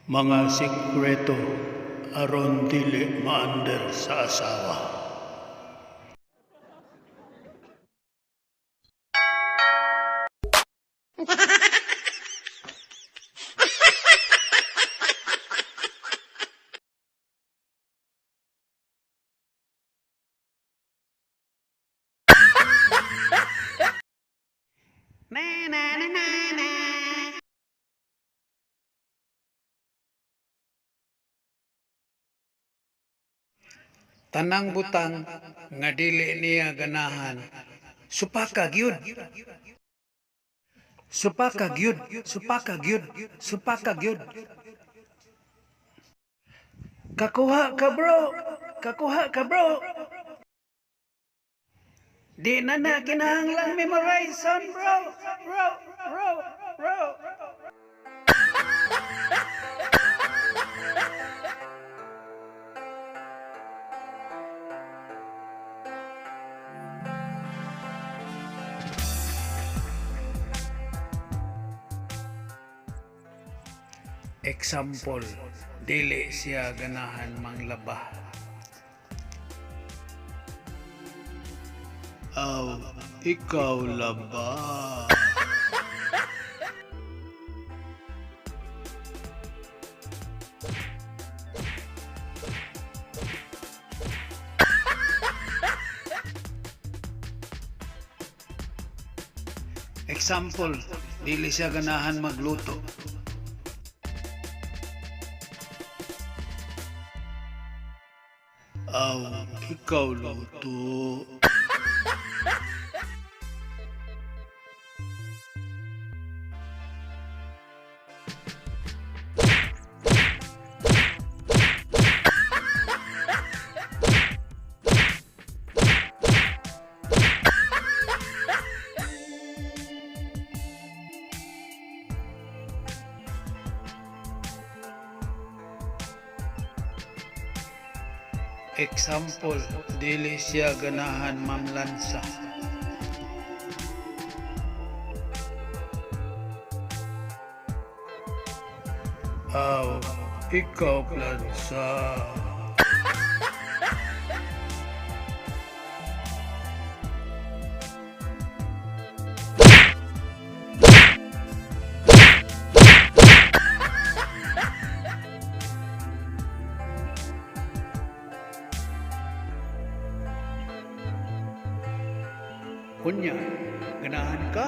Mga sikreto aron dili maander sa asawa. Na na na na na. Tanang butang nga dili niya ganahan, supaka gyud. Supaka gyud, supaka gyud, supaka gyud. Kakuha ka, bro, kakuha ka, bro. Di na na kinahanglang memorize, bro, bro, bro, bro. Example, dili siya ganahan manglaba. Aw, ikaw laba. Example, dili siya ganahan magluto. Aw, ikaw luto. Example, dili siya ganahan mamlansa. Aw, ikaw plansa. Unya, ganahan ka?